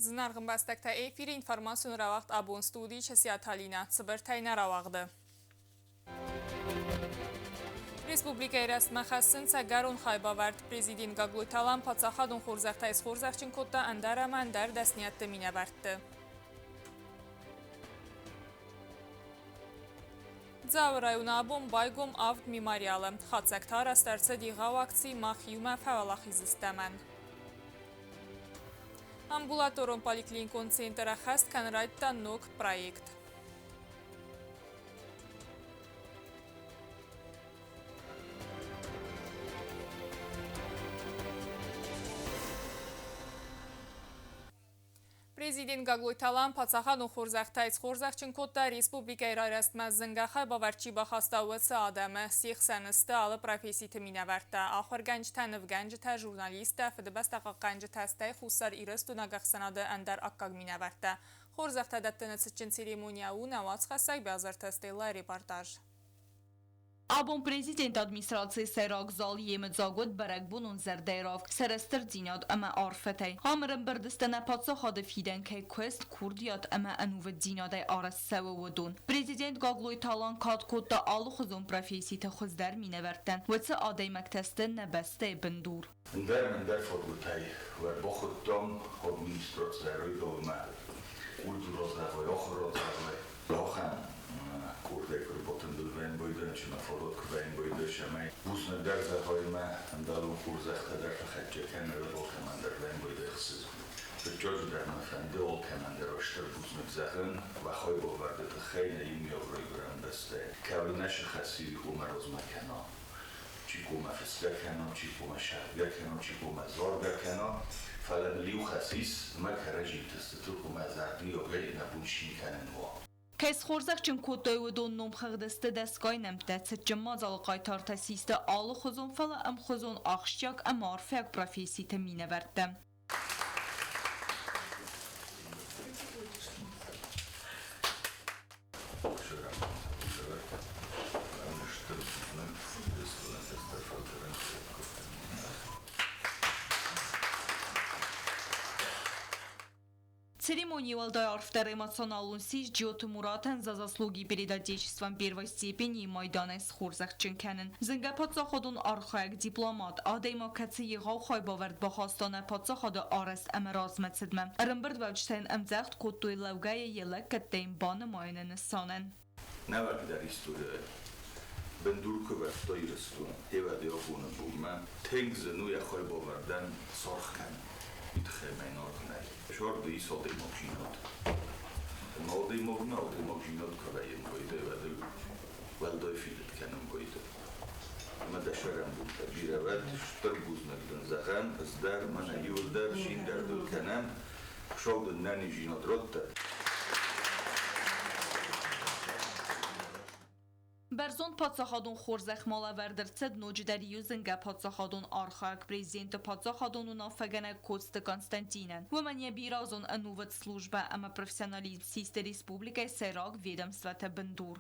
Зынаргъ ӕмбӕстӕгтӕ, эфиры информацион рауагъд абон студийы Часиаты Алинӕ цыбыртӕй нӕ рауагъды. Республикӕйы рӕзтмӕ хӕссынц ӕгӕрон хайбавӕрд. Президент Гаглойты Алан паддзахадон хорзӕхтӕй схорзӕхджын кодта ӕндӕр ӕмӕ ӕндӕр дӕсниӕдты минӕвӕртты. Дзауы районы абон байгом авд мемориалы. Хатдзӕгтӕ арӕзт ӕрцыд егъау акци «Мах иумӕ фӕуӕлахиз стӕм-ӕн». Амбулаторон поликлиникон центр ӕххӕст кӕнын райдыдта ног проект. Президент Гаглойты Алан паддзахадон хорзӕхтӕй схорзӕхджын кодта республикӕйы райрӕзтмӕ зынгӕ хайбавӕрд чи бахаста, уыцы адӕмы. Се хсӕн сты алы професситы минӕвӕрттӕ, ахуыргӕнджытӕ, нывгӕнджытӕ, журналисттӕ, фыдыбӕстӕ хъахъхъӕнджытӕ, стӕй Хуссар Ирыстонаг ӕхсӕнады ӕндӕр аккаг минӕвӕрттӕ. Хорзӕхтӕ дӕттыны цытджын церемония у нӕ уацхӕссӕг Бязырты Стеллайы репортаж. Абон президенты администрацийы сӕйраг зал йемыдзаг уыд бӕрӕгбонон зӕрдӕйы сӕрыстырдзинад ӕмӕ арфӕтӕй. Ам ӕрӕмбырд сты нӕ паддзахады фидӕн кӕй куыст, курдиат ӕмӕ ӕнувыддзинадӕй арӕзт цӕуы, уыдон. Президент Гаглойты Алан кад кодта алыхуызон професситы хуыздӕр минӕвӕрттӕн. Уыцы адӕймӕгтӕ сты нӕ бӕстӕйы бындур. Ӕндӕр ӕндӕр фадгуытӕй ӕрбахуыдтам администрацийӕ райдайынмӕ культуразӕгъай, ахуырадзӕгъай. Ахӕм къордӕй куы рбатындыл вӕййын байдайын, фадат куы вӕййын байдайы, цӕмӕй бузныг дӕр зӕгъай мӕ ӕмбӕлон хорзӕхтӕ дӕр фӕхӕццӕ кӕнын алкӕмӕн дӕр вӕййын байдайы хсызгон. Фыццаджыдӕр мӕ фӕнды алкӕмӕн дӕр стыр бузныг зӕгъын, уӕ хайбавӕрды тыххӕй нӕ иумиаг райгуырӕн бӕстӕйы. Кӕуыл нӕ сыхӕсси, уымӕ размӕ кӕна. Чи хъуамӕ фысгӕ кӕна, чи хъуамӕ сӕргӕ кӕна, чи хъуамӕ заргӕ кӕна, фӕлӕ ныл иу хӕс ис, ӕмӕ кӕрӕдзийы тыстытыл хъуамӕ зӕрдиагӕй нӕ бон цин кӕнын уа. Кӕй схорзӕхджын кодтой, уыдон номхыгъды сты дӕсгай нӕмттӕ, цытджын мадзалы хъайтартӕ систы алыхуызон, фӕлӕ ӕмхуызон ахсджиаг ӕмӕ арфиаг професситы минӕвӕрттӕ. Церемонийы уӕлдай арфдӕр эмоционалон сис Джиоты Муратӕн за заслуги перед Отечеством первой степени майданӕй схорзӕхджын кӕнын. Зынгӕ паддзахадон архайӕг, дипломат, адӕймаг, кӕцы егъау хайбавӕрд бахаста нӕ паддзахады арӕзт ӕмӕ размӕцыдмӕ. Ӕрӕмбырдуӕвджытӕн ӕмдзӕгъд кодтой лӕугӕйӕ йӕ лӕггӕдтӕ йын банымайыны нысанӕн. Нӕуӕгдӕр историйӕ бындур куы вӕрдта Ирыстон, хевӕди абоны бонмӕ тынг зын у йӕ хайбавӕрдӕн саргъ кӕнын. Уый тыххӕй мӕ аргъ нӕй. Сӕрды ис адӕймагдзинад. Ӕмӕ адӕймагмӕ адӕймагдзинад куы вӕййын байдайы, уӕд ыл уӕлдай фидыд кӕнын байдайы. Ӕмӕ дӕ сӕрӕнбонтӕ бирӕ уӕд, стыр бузныг дын зӕгъӕм, ӕз дӕр, мӕнӕ иуылдӕр, цин дӕр дыл кӕнӕм, Хуыцау дын нӕниздзинад раттӕд. Бӕрзонд паддзахадон хорзӕх ма лӕвӕрд ӕрцыд ноджыдӕр иу зынгӕ паддзахадон архайӕг президенты паддзахадон уынаффӕгӕнӕг Коцты Константинӕн. Уымӕн йӕ бирӕазон ӕнувыд службӕ ӕмӕ профессионализм систы республикӕйы сӕйраг ведомствӕты бындур.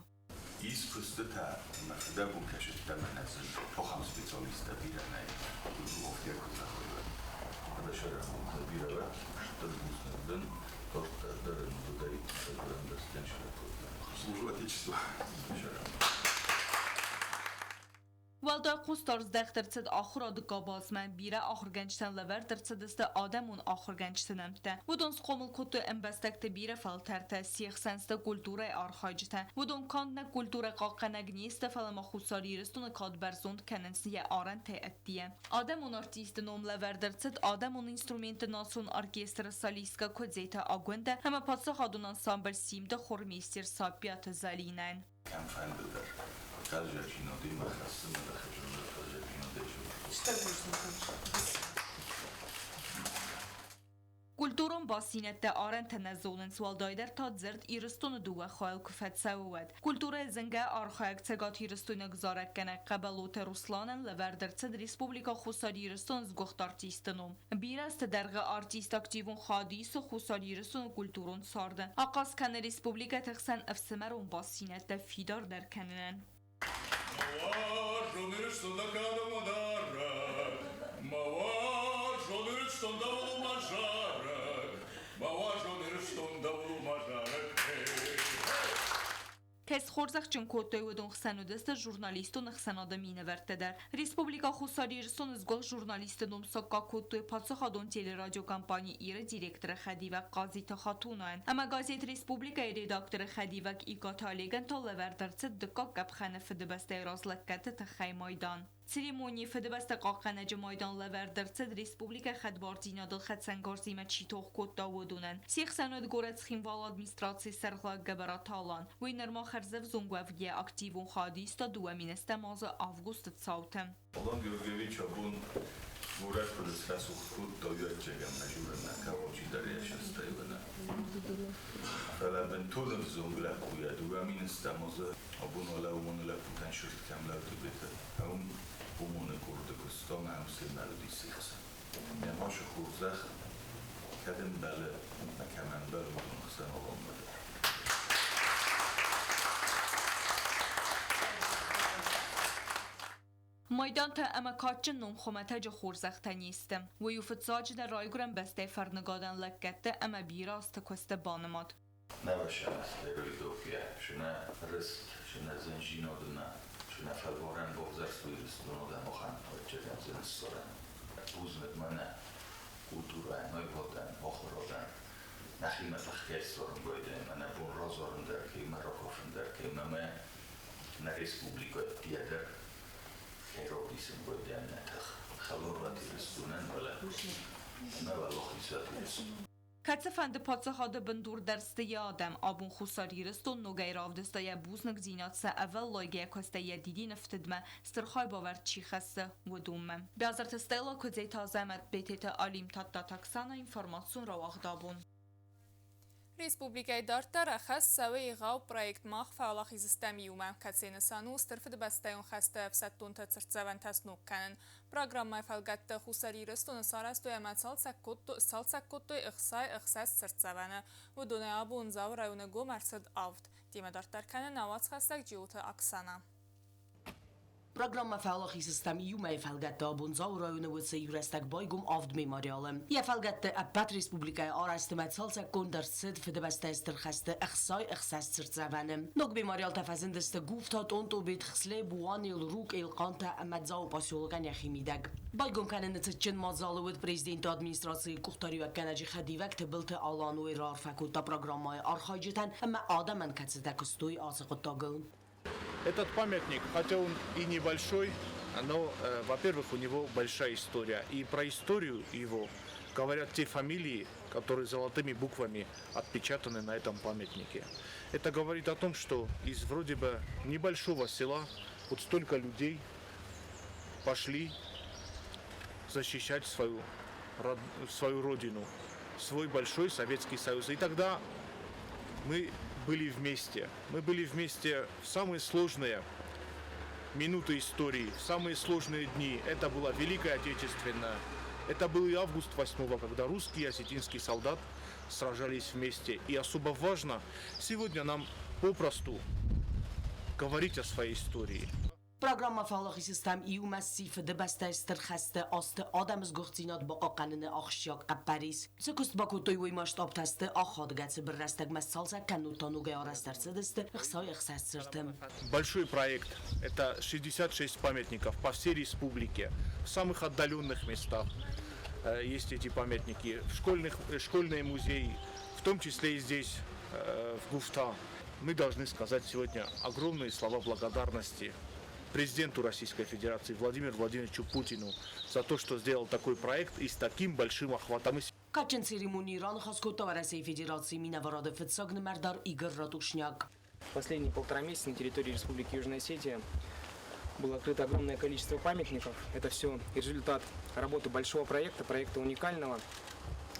Ис куыстытӕ ӕмӕ фыдӕбон кӕсыдтӕ мӕнӕ дзы ахӕм специалисттӕ бирӕ нӕй, бухгалтер куы зӕгъой, уӕд. Фӕлӕ сӕраппондтӕ бирӕ уӕд, стыр бузныг дын, дарддӕр дӕр ӕнувыдӕй райгуырӕн бӕстӕн сӕраппонд. Служу Отечеству. Уӕлдай хъусдард здӕхт ӕрцыд ахуырады къабазмӕ, бирӕ ахуыргӕнджытӕн лӕвӕрд ӕрцыдысты адӕмон ахуыргӕнджыты нӕмттӕ. Уыдон схъомыл кодтой ӕмбӕстӕгты бирӕ фӕлтӕртӕ, се хсӕн сты культурӕйы архайджытӕ. Уыдон канд нӕ культурӕ хъахъхъӕнӕг не сты, фӕлӕ ма Хуссар Ирыстоны кад бӕрзонд кӕнынц йӕ арӕнтӕй ӕддейӕ. Адӕмон артисты ном лӕвӕрд ӕрцыд адӕмон инструментты национ оркестры солисткӕ Куыдзеты Агуындӕ ӕмӕ паддзахадон ансамбль Симд-ы хормейстер Саппиаты Зӕлинӕйӕн. Кӕмфӕнды дӕр хъазӕджинадимӕ хӕссын ӕмӕ хъазӕджинадӕй Культурон бастдзинӕдтӕ арӕнтӕ нӕ зонынц, уӕлдайдӕр та дзырд Ирыстоны дыууӕ хайыл куы фӕцӕуы, уӕд. Культурӕйы зынгӕ архайӕг цӕгатирыстойнаг зарӕггӕнӕг Хъӕбӕлоты Русланӕн лӕвӕрд ӕрцыд Республикӕ Хуссар Ирыстоны сгуыхт артисты ном. Бирӕ азты дӕргъы артист активон хайад исы Хуссар Ирыстоны культурон царды. Ахъаз кӕны республикӕты хсӕн ӕфсымӕрон бастдзинӕдтӕ фидардӕр кӕнынӕн. Мауарзон Ирыстон дӕ кадӕмӕ дарӕг, Мауарзон Ирыстон дӕуыл мӕ зарӕг. Мӕ уарзон Ирыстон дӕуыл у мӕ зарӕг. Кӕй схорзӕхджын кодтой, уыдон хсӕн уыдысты журналистон ӕхсӕнады минӕвӕрттӕ дӕр. Республикӕ Хуссар Ирыстоны сгуыхт журналисты ном саккаг кодтой паддзахадон телерадиокомпани Ир-ы директоры хӕдивӕг Хъазиты Хатунайӕн ӕмӕ газет Республикӕйы редакторы хӕдивӕг Икъаты Олегӕн та лӕвӕрд ӕрцыд дыккаг къӕпхӕны Фыдыбӕстӕйы раз лӕггӕдты тыххӕй майдан. Церемонийы Фыдыбӕстӕ хъахъхъӕнӕджы майдан лӕвӕрд ӕрцыд республикӕйы хӕдбардзинадыл хӕцӕнгарзимӕ чи тох кодта, уыдонӕн. Се хсӕн уыд горӕт Цхинвалы администрацийы сӕргълӕууӕг Гӕбӕраты Алан. Уый нырма хӕрзӕвзонг уӕвгӕйӕ активон хайад иста 2010 азы августы цауты. Алан Георгиевич абон горӕт куыд срӕсугъд кодта, уый ӕцӕгӕн нӕ зонын, кӕрон чидӕр йӕ сӕстӕй уыны. Фӕлӕ бынтон ӕвзонг лӕппуйӕ 2010 азы абон уӕлӕ уымоны лӕппутӕн сырд кӕм лӕудыбеты, уым уымоны къорды куыста ӕмӕ уым сембӕлыди се хсӕн. Йӕ машы хорзӕх кӕд ӕмбӕлы ӕмӕ кӕм ӕмбӕлы, уыдон хсӕн Аланмӕ дӕр. Майдантӕ ӕмӕ кадджын ном хуымӕтӕджы хорзӕхтӕ не сты. Уый у фыццаджыдӕр райгуырӕн бӕстӕйы фӕрныгадӕн лӕггӕдты ӕмӕ бирӕ азты куысты банымад. Нӕвӕсӕн стероидофия, сынӕ рыст, сынӕ зынжинодына, сынӕ фӕлварӕн бавзӕрстой Ирыстоны адӕмы ӕвӕццӕгӕн зын ссарӕн. Бузныг мӕнӕ культурӕйӕн, аивадӕн, ахуырадӕн. Нӕхимӕ тыххӕй ссарын байдайӕм, мӕнӕ бон разарын дӕр кӕй, мӕ ракафын дӕр кӕй, мӕ нӕ республикӕ дӕр кӕй равдисын байдайӕм нӕ тых. Хӕларад Ирыстонӕн, фӕлӕ нӕ уӕлахизад Ирыстон. Кӕцыфӕнды паддзахады бындур дӕр сты йӕ адӕм. Абон Хуссар Ирыстон ногӕй равдыста йӕ бузныгдзинад сӕ ӕвӕллайгӕ куыстӕй йӕ дидинӕфтыдмӕ стыр хайбавӕрд чи хӕссы, уыдонмӕ. Биазырты Стелла, Куыдзеты Азӕмӕт, Бететы Алим, Тадтаты Оксана, информацион рауагъд абон. Республикӕйы дарддӕр ӕххӕст цӕуы егъау проект Мах фӕуӕлахиз стӕм иумӕ, кӕцыйы нысан у Стыр Фыдыбӕстӕйон хӕсты ӕфсӕддонты цыртдзӕвӕнтӕ сног кӕнын. Программӕйы фӕлгӕтты Хуссар Ирыстоны сарӕзтой ӕмӕ цалцӕг кодтой 66 цыртдзӕвӕны. Уыдонӕй абон Дзауы районы гом ӕрцыд авд. Темӕ дарддӕр кӕны нӕ уацхӕссӕг Джиоты Оксана. Программӕ Фӕуӕлахиз стӕм иумӕ-йы фӕлгӕтты абон Дзауы районы уыцы иу рӕстӕг байгом авд мемориалы. Йӕ фӕлгӕтты ӕппӕт республикӕйы арӕзт ӕмӕ цалцӕггонд ӕрцыд Фыдыбӕстӕйы Стыр хӕсты 66 цыртдзӕвӕны. Ног мемориалтӕ фӕзындысты Гуфта, Тъонтъобет, Хслеб, Уанел, Рукъ, Елхъантӕ ӕмӕ Дзауы поселокӕн йӕхи мидӕг. Байгом кӕныны цытджын мадзалы уыд президенты администрацийы къухдариуӕггӕнӕджы хӕдивӕг Тыбылты Алан. Уый раарфӕ кодта программӕйы архайджытӕн ӕмӕ адӕмӕн, кӕцытӕ куыстой ацы хъуыддагыл. Этот памятник, хотя он и небольшой, но, во-первых, у него большая история. И про историю его говорят те фамилии, которые золотыми буквами отпечатаны на этом памятнике. Это говорит о том, что из вроде бы небольшого села вот столько людей пошли защищать свою родину, свой большой Советский Союз. И тогда мы были вместе. Мы были вместе в самые сложные минуты истории, в самые сложные дни. Это была Великая Отечественная. Это был и август 8, когда русский и осетинский солдат сражались вместе. И особо важно сегодня нам попросту говорить о своей истории. Программӕ Фӕуӕлахиз стӕм иумӕ сси Фыдыбӕстӕйы Стыр хӕсты азты адӕмы сгуыхтдзинад бахъахъхъӕныны ахсджиаг хъӕппӕрис. Цы куыст бакодтой, уый масштабтӕ сты ахадгӕ, цыбыр рӕстӕгмӕ сцалцӕг кӕннод та ногӕй арӕзт ӕрцыдысты 66 цырты. Большой проект – это 66 памятников по всей республике, в самых отдаленных местах есть эти памятники, в школьные музеи, в том числе и здесь, в Гуфта. Мы должны сказать сегодня огромные слова благодарности президенту Российской Федерации Владимиру Владимировичу Путину за то, что сделал такой проект и с таким большим охватом. Кадджын церемонийы раныхас кодта Уӕрӕсейы Федерацийы минӕварады фыццаг нымӕрдар Игорь Ратушняк. Последние полтора месяца на территории Республики Южная Осетия было открыто огромное количество памятников. Это все результат работы большого проекта, проекта уникального.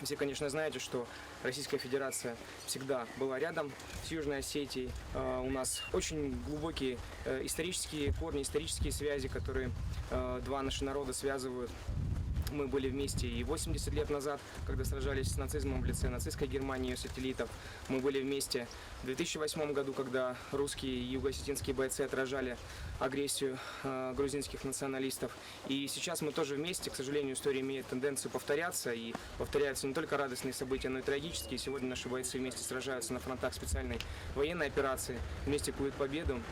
Все, конечно, знаете, что Российская Федерация всегда была рядом с Южной Осетией. У нас очень глубокие исторические корни, исторические связи, которые два наши народа связывают. Мы были вместе и 80 лет назад, когда сражались с нацизмом в лице нацистской Германии и ее сателлитов. Мы были вместе в 2008 году, когда русские и югоосетинские бойцы отражали агрессию грузинских националистов. И сейчас мы тоже вместе. К сожалению, история имеет тенденцию повторяться. И повторяются не только радостные события, но и трагические. Сегодня наши бойцы вместе сражаются на фронтах специальной военной операции, вместе куют победу.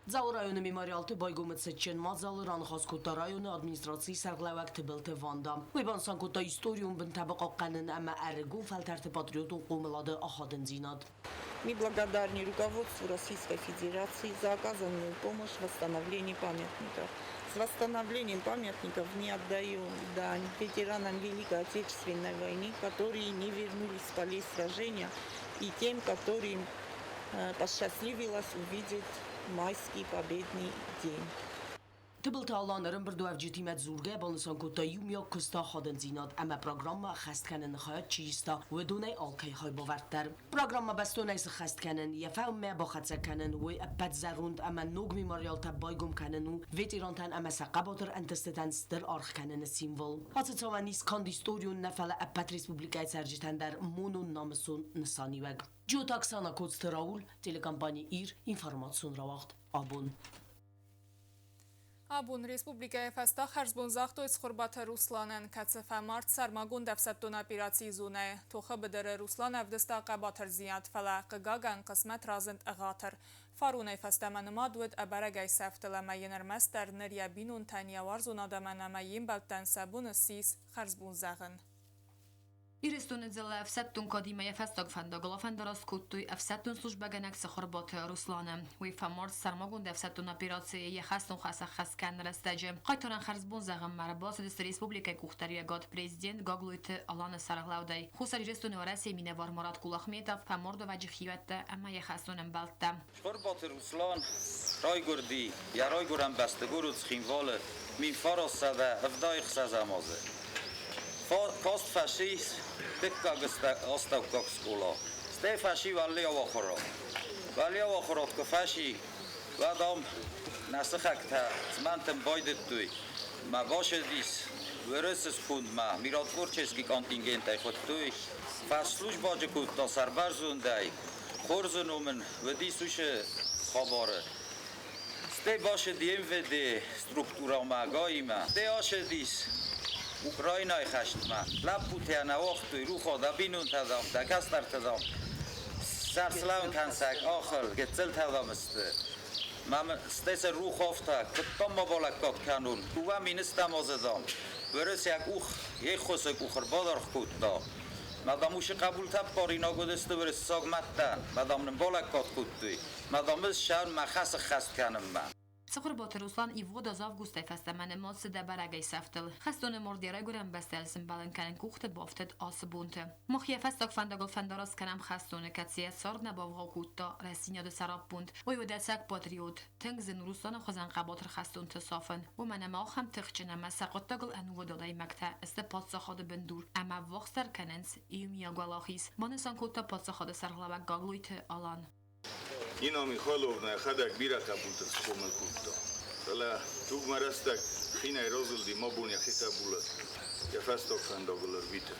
Дзауы районы мемориалты байгомы цытджын мадзалы раныхас кодта районы администрацийы сӕргълӕууӕг Тыбылты Ванда. Уый банысан кодта историон бынтӕ бахъахъхъӕнын ӕмӕ ӕрыгон фӕлтӕрты патриотон хъомылады ахадындзинад. Мы благодарны руководству Российской Федерации за оказанную помощь в восстановлении памятников. С восстановлением памятников мы отдаем дань ветеранам Великой Отечественной войны, которые не вернулись с полей сражения, и тем, которым посчастливилось увидеть майский победный день. Тыбылты Алан ӕрӕмбырдуӕвджытимӕ дзургӕйӕ банысан кодта иумиаг куысты ахадындзинад ӕмӕ программӕ ӕххӕст кӕныны хайад чи иста, уыдонӕй алкӕй хайбавӕрд дӕр. Программӕ бӕстонӕй сыххӕст кӕнын, йӕ фӕуынмӕ бахӕццӕ кӕнын, уый ӕппӕт зӕронд ӕмӕ ног мемориалтӕ байгом кӕнын у ветерантӕн ӕмӕ сӕ хъӕбатыр ӕнтыстытӕн стыр аргъ кӕныны символ. Ацы цауӕн ис канд историон нӕ, фӕлӕ ӕппӕт республикӕйы цӕрджытӕн дӕр монон-намысон нысаниуӕг. Джиоты Оксана, Коцты Рауль, телекомпани Ир, информацион рауагъд Абон. Абон республикӕйы фӕстӕ хӕрзбон загътой Цхуырбаты Русланӕн, кӕцы фӕмард сӕрмагонд ӕфсӕддон операцийы зонӕйы. Тохы быдыры Руслан ӕвдыста хъӕбатырдзинад, фӕлӕ, хъыгагӕн, хъысмӕт разынд ӕгъатыр. Фаронӕй фӕстӕмӕ нымад уыд ӕбӕрӕгӕй сӕфтыл ӕмӕ йын ӕрмӕстдӕр ныр йӕ бинонтӕн, йӕ уарзон адӕмӕн ӕмӕ йе мбӕлттӕн сӕ бон ссис хӕрзбон зӕгъын. Ирыстоны дзыллӕ ӕфсӕддон кадимӕ йӕ фӕстаг фӕндагыл афӕндараст кодтой ӕфсӕддон службӕгӕнӕг Цыхуырбаты Русланы. Уый фӕмард сӕрмагонд ӕфсӕддон операцийы йӕ хӕстон хӕс ӕххӕст кӕныны рӕстӕджы. Хъайтарӕн хӕрзбон зӕгъынмӕ ӕрбацыдысты республикӕйы къухдариуӕгад президент Гаглойты Аланы сӕргълӕудӕй, Хуссар Ирыстоны Уӕрӕсейы минӕвар Марат Кулахметов, фӕмардуӕвӕджы хиуӕттӕ ӕмӕ йӕ хӕстон ӕмбӕлттӕ. Цхуырбаты Руслан райгуырди йӕ райгуырӕн бӕсты город Цхинвалы 1976 азы. Каст фӕцис дыккаг астӕуккаг скъола, стӕй фӕци уӕллиау ахуырад. Уӕллиау ахуырад куы фӕци, уӕд ам нӕ сыхӕгтӕ змӕнтын байдыдтой. Мӕ бацыдис Уырысы скондмӕ, миротворческий контингентӕй хуыдтой. Фӕсслужбаджы кодта сӕрбӕрзондӕй, хорзы ном ын уыдис уыцы хабары. Стӕй бацыди МВД структурӕмӕ ГАИ-мӕ. Стӕй ацыдис Украинӕйы хӕстмӕ. Лӕппутӕ нӕ уагътой, рухо дӕ бинонтӕ, дам, дӕ кӕстӕртӕ, дам, сӕрслӕун кӕнсӕг, ахыл, гыццылтӕ, дам, сты. Мӕм стӕй сӕ рух афтӕ, куыдтам ма балӕггад кӕнон, 2 000 стӕм азы, дам, уырыссаг къух йе ххуысы къух ӕрбадаргъ кодта. Мадам уыцы хъӕбултӕ аппаринаг уыдысты уырыссаг мӕдтӕн, мадам нын балӕггад кодтой, мадам ӕз ссӕуын мӕ хӕс ӕххӕст кӕнынмӕ. Цыхуырбаты Руслан ивгъуыд аз августӕй фӕстӕмӕ нымад цыд ӕбӕрӕгӕй сӕфтыл. Хӕстоны мард йӕ райгуырӕн бӕстӕйыл сымбӕлын кӕнын къухты бафтыд ацы бонты. Мах йӕ фӕстаг фӕндагыл фӕндараст кӕнӕм хӕстоны, кӕцы йӕ цард нӕ бавгъау кодта рӕстдзинады сӕраппонд. Уый уыд ӕцӕг патриот. Тынг зын у Русланы хуызӕн хъӕбатыр хӕстонты сафын, уымӕн ӕмӕ ахӕм тыхджын ӕмӕ сӕ хъуыддагыл ӕнувыд адӕймӕгтӕ сты паддзахады бындур ӕмӕ ӕввахсдӕр кӕнынц иумиаг уӕлахиз, банысан кодта паддзахады сӕргълӕууӕг Гаглойты Алан. Нина Михайловна йӕхӕдӕг бирӕ хъӕбулты схъомыл кодта. Фӕлӕ тугмӕ рӕстӕг хинӕй разылди ма бон йӕхи хъӕбулы йӕ фӕстаг фӕндагыл ӕрвиты.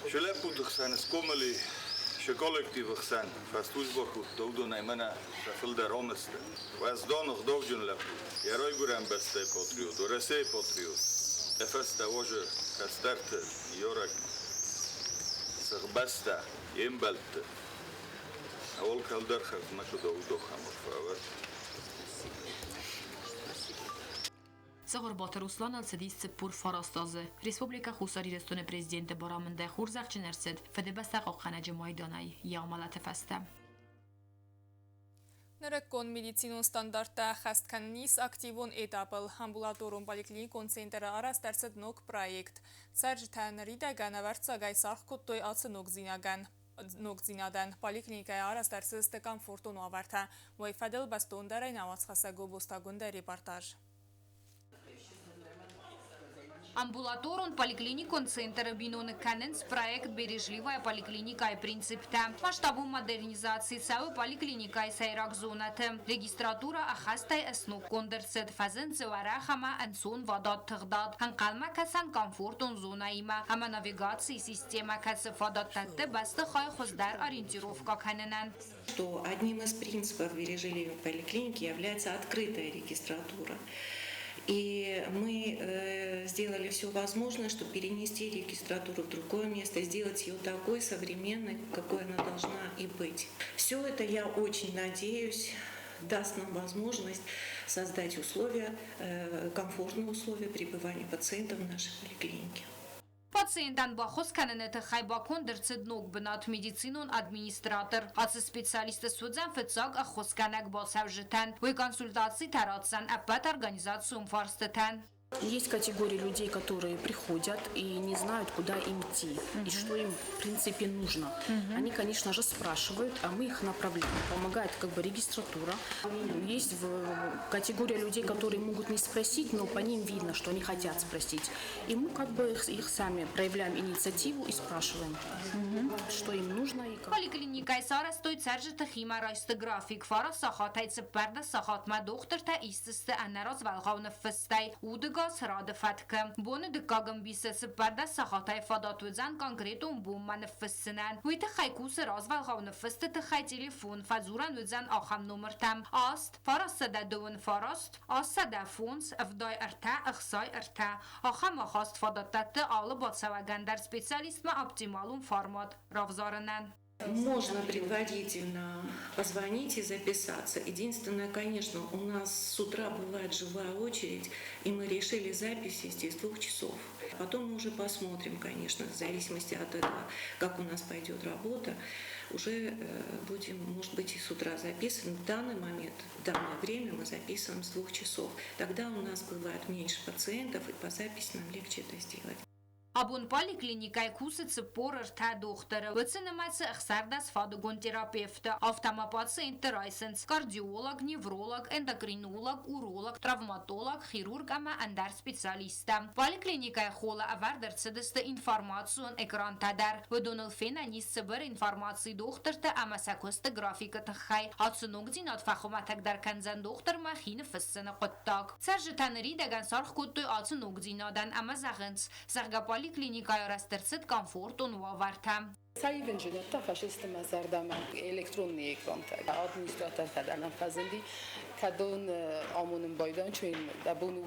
Шы лӕппуты хсӕн схъомыл и, шы коллективы хсӕн фӕслужбӕ кодта, уыдонӕй мӕнӕ сӕ фылдӕр ам сты. Уӕздан, ӕгъдауджын лӕппу, йӕ райгуырӕн бӕстӕйы патриот, Уӕрӕсейы патриот, йӕ фӕстӕ уазы кӕстӕрты ныййарӕг сыхбӕстӕ, йе мбӕлтты. Алкӕддӕр хӕрзмӕ куыд аудохӕм фӕуӕд. Цыгъуырбаты Русланыл цыдис 49 азы. Республикӕ Хуссар Ирыстоны президенты барамындӕй хорзӕхджын ӕрцыд Фыдыбӕстӕ хъахъхъӕнӕджы майданӕй йӕ амӕлӕты фӕстӕ. Нырыккон медицинон стандарттӕ ӕххӕст кӕнынц активон этапыл. Амбулаторон поликлиникон центры арӕзт ӕрцыд ног проект. Цӕрджытӕ ныридӕгӕн ӕвӕрццагӕй саргъ кодтой ацы ногдзинадӕн. Поликлиникӕйы арӕзт ӕрцыдысты комфортон уавӕртӕ. Уый фӕдыл бӕстондӕрӕй нӕ уацхӕссӕг Гобозты Агуындӕйы репортаж. Амбулаторон поликлиникон центры биноныг кӕнынц проект Бережливая поликлиника-йы принциптӕ. Масштабон модернизаци цӕуы поликлиникӕйы сӕйраг зонӕты. Регистратурӕ ӕххӕстӕй ӕсноггонд ӕрцыд, фӕзынд дзы уӕрӕх ӕмӕ ӕнцонвадат тыгъдад, ӕнхъӕлмӕ кӕсӕн комфортон зонӕимӕ ӕмӕ навигацийы системӕ, кӕцы фадат дӕтты бӕстыхайы хуыздӕр ориентировкӕ кӕнынӕн. Что одним из принципов бережливой поликлиники является открытая регистратура. И мы сделали все возможное, чтобы перенести регистратуру в другое место, сделать ее такой современной, какой она должна и быть. Все это, я очень надеюсь, даст нам возможность создать условия, комфортные условия пребывания пациентов в нашей поликлинике. Пациентӕн баххуыс кӕныны тыххӕй баконд ӕрцыд ног бынат медицинон администратор. Ацы специалист суыдзӕн фыццаг ӕххуысгӕнӕг бацӕуджытӕн. Уый консультацитӕ ратдзӕн ӕппӕт организацион фарстытӕн. Есть категории людей, которые приходят и не знают, куда им идти и что им в принципе нужно. Они, конечно же, спрашивают, а мы их направляем. Помогает как бы регистратура. Есть категория людей, которые могут не спросить, но по ним видно, что они хотят спросить. И мы как бы их сами проявляем инициативу и спрашиваем, что им нужно и как. Поликлиникӕйы сарӕзтой цӕрджыты химӕрайсты график. 9 сахатӕй 14 сахатмӕ дохтыртӕ исдзысты ӕнӕразвӕлгъау ныффыстӕй удыгас рады фӕткы. Боны дыккаг ӕмбисы 14 сахатӕй фадат уыдзӕн конкретон бонмӕ ныффыссынӕн. Уый тыххӕй кусы развӕлгъау ныффысты тыххӕй телефон, фӕдзурӕн уыдзӕн ахӕм номыртӕм: 8 929 805 83 63. Ахӕм ахаст фадат дӕтты алы бацӕуӕгӕн дӕр специалистмӕ оптималон формат равзарынӕн. Можно предварительно позвонить и записаться. Единственное, конечно, у нас с утра бывает живая очередь, и мы решили запись вести с 2 часов. Потом мы уже посмотрим, конечно, в зависимости от этого, как у нас пойдет работа, уже будем, может быть, и с утра записывать. В данный момент, в данное время мы записываем с 2 часов. Тогда у нас бывает меньше пациентов, и по записи нам легче это сделать. Абон поликлиникӕйы кусы 43 дохтыры, уыцы нымӕцы 16 фадыгон терапевты. Афтӕ ма пациентты райсынц кардиолог, невролог, эндокринолог, уролог, травматолог, хирург ӕмӕ ӕндӕр специалисттӕ. Поликлиникӕйы холы ӕвӕрд ӕрцыдысты информацион экрантӕ дӕр. Уыдоныл фенӕн ис цыбыр информаци дохтырты ӕмӕ сӕ куысты графикы тыххӕй. Ацы ногдзинад фӕхуымӕтӕгдӕр кӕндзӕн дохтырмӕ хи ныффыссыны хъуыддаг. Цӕрджытӕ ныридӕгӕн саргъ кодтой ацы ногдзинадӕн ӕмӕ зӕгъынц, зӕгъгӕ, поликлиникӕйы арӕзт ӕрцыд комфортон уавӕртӕ. Сӕ ивындзинӕдтӕ фӕцыдысты мӕ зӕрдӕмӕ электронный экрантӕ. Администратортӕ дӕр нӕм фӕзынди, кӕдон амонын байдайынц, дӕ бон у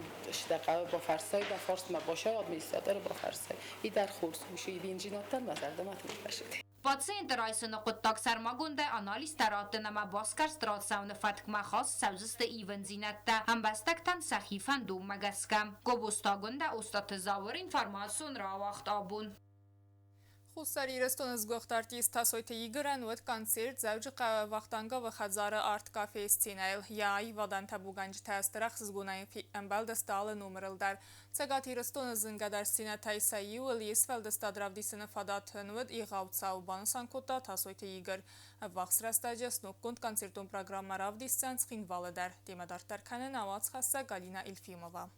дӕ хъӕуы бафӕрсай, дӕ фарстмӕ башай, администраторы бафӕрсай. И дӕр хорз у, ивындзинӕдтӕ мӕ зӕрдӕмӕ тынг фӕцыди. Пациенты райсыны хъуыддаг, сӕрмагондӕй анализтӕ раттын ӕмӕ басгӕрст рацӕуыны фӕткмӕ хаст цӕудзысты ивындзинӕдтӕ ӕмбӕстӕгтӕн сӕхи фӕндонмӕ гӕсгӕ. Гобозты Агуындӕ, Остъаты Зауыр, информацион рауагъд Абон. Хуссар Ирыстоны сгуыхт артист Тасойты Игорӕн уыд концерт Дзӕуджыхъӕуы Вахтанговы хӕдзары арт-кафейы сценӕйыл. Йӕ аивадӕн табугӕнджытӕ стыр ӕхсызгонӕй ӕмбӕлдысты алы номырыл дӕр. Цӕгат Ирыстоны зынгӕдӕр сценӕтӕй сӕ иуыл йе сфӕлдыстад равдисыны фадат ын уыд егъау цау, банысан кодта Тасойты Игорь. Ӕввахс рӕстӕджы сноггонд концертон программӕ равдисдзӕн Цхинвалы дӕр. Темӕ дарддӕр кӕны нӕ уацхӕссӕг Галина Елфимова.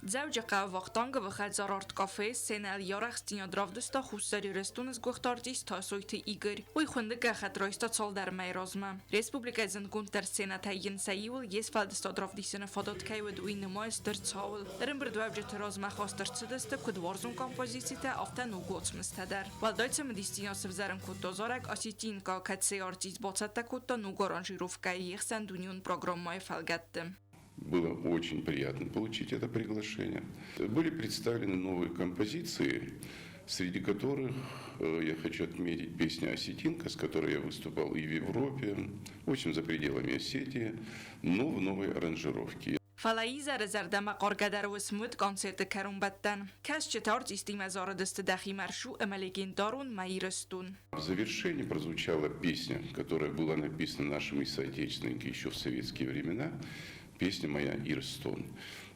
Дзӕуджыхъӕуы Вахтанговы хӕдзар арт-кафейы сценӕйыл йӕ арӕхстдзинад равдыста Хуссар Ирыстоны сгуыхт артист Тасойты Игорь. Уый хуынды гӕххӕтт райста цалдӕр мӕйы размӕ. Республикӕйы зындгонддӕр сценӕтӕй йын сӕ иуыл йе сфӕлдыстад равдисыны фадат кӕй уыд, уый нымайы стыр цауыл. Ӕрӕмбырдуӕвджыты размӕ хаст ӕрцыдысты куыд уарзон композицитӕ, афтӕ ног уацмыстӕ дӕр. Уӕлдай цымыдисдзинад сывзӕрын кодта зарӕг «Осетинка», кӕцыйы артист бацӕттӕ кодта ног аранжировкӕйы йе хсӕндунеон программӕйы фӕлгӕтты. Было очень приятно получить это приглашение. Были представлены новые композиции, среди которых я хочу отметить песню «Осетинка», с которой я выступал и в Европе, в общем, за пределами Осетии, но в новой аранжировке. Фӕлӕ изӕры зӕрдӕмӕхъаргӕдӕр уысм уыд концерты кӕронбӕттӕн. Кӕсджытӕ артистимӕ зарыдысты «Дӕхимӕ ршу» ӕмӕ легендарон «Мӕ Ирыстон». В завершении прозвучала песня, которая была написана нашими соотечественниками еще в советские времена, песня «Моя Ирыстон».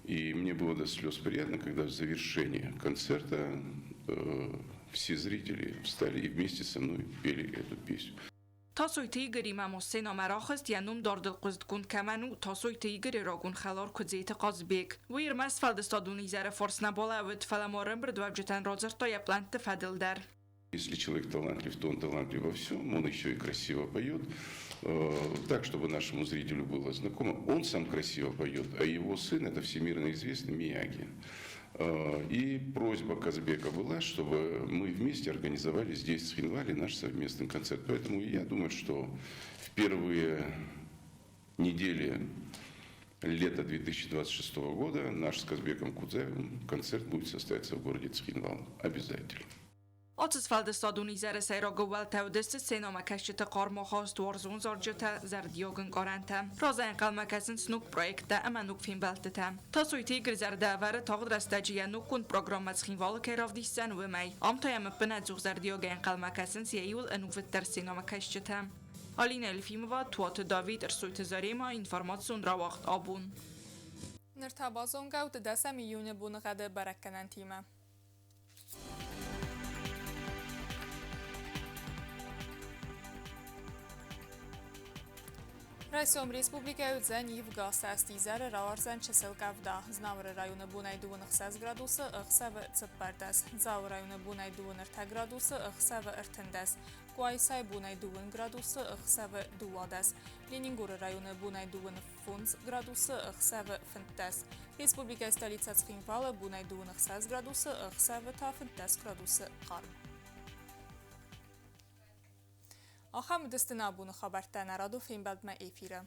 И мне было до слез приятно, когда в завершении концерта все зрители встали и вместе со мной пели эту песню. Тасойты Игоримӕ ма сценӕмӕ рахызт, йӕ ном дардыл хъуыстгонд кӕмӕн у, Тасойты Игоры рагон хӕлар Куыдзеты Хъазбег. Уый ӕрмӕст сфӕлдыстадон изӕры фарс нӕ балӕууыд, фӕлӕ ма ӕрӕмбырдуӕвджытӕн радзырдта йӕ пълӕнтты фӕдыл дӕр. Если человек талантлив, то он талантлив во всем, он еще и красиво поет, так, чтобы нашему зрителю было знакомо. Он сам красиво поет, а его сын – это всемирно известный Мияги. И просьба Казбека была, чтобы мы вместе организовали здесь, в Цхинвале, наш совместный концерт. Поэтому я думаю, что в первые недели лета 2026 года наш с Казбеком Кудзаевым концерт будет состояться в городе Цхинвал. Обязательно. Ацы сфӕлдыстадон изӕры сӕйраг ӕууӕлтӕ уыдысты сценӕмӕкӕсджыты хъарм ахаст, уарзон зарджытӕ, зӕрдиаг ӕнкъарӕнтӕ. Разӕй ӕнхъӕлмӕ кӕсынц ног проекттӕ ӕмӕ ног фембӕлдтытӕ. Тасойты Игорь зӕрдӕ ӕвӕры, тагъд рӕстӕджы йӕ ноггонд программӕ Цхинвалы кӕй равдисдзӕн, уымӕй. Ам та йӕм ӕппынӕдзух зӕрдиагӕй ӕнхъӕлмӕ кӕсынц йӕ иуыл ӕнувыддӕр сценӕмӕкӕсджытӕ. Алинӕ Елфимова, Туаты Давид, Ӕрсойты Заремӕ, информацион рауагъд Абон. Ныр та базонгӕ ут дӕсӕм июны боныгъӕды бӕрӕггӕнӕнтимӕ. Райсом республикӕйы уыдзӕн ивгӕ сӕст изӕры рауардзӕн чысыл къӕвда. Знауыры районы бонӕй 26 градусы, ӕхсӕвы 14. Дзауы районы бонӕй 23 градусы, ӕхсӕвы 13. Къуайсайы бонӕй 2 градусы, ӕхсӕвы 12. Ленингоры районы бонӕй 25 градусы, ӕхсӕвы 15. Республикӕйы столицӕ Цхинвалы бонӕй 26 градусы, ӕхсӕвы та 15 градусы хъарм. Ахӕм уыдысты нӕ абоны хабӕрттӕ нӕ радон фембӕлдмӕ эфиры.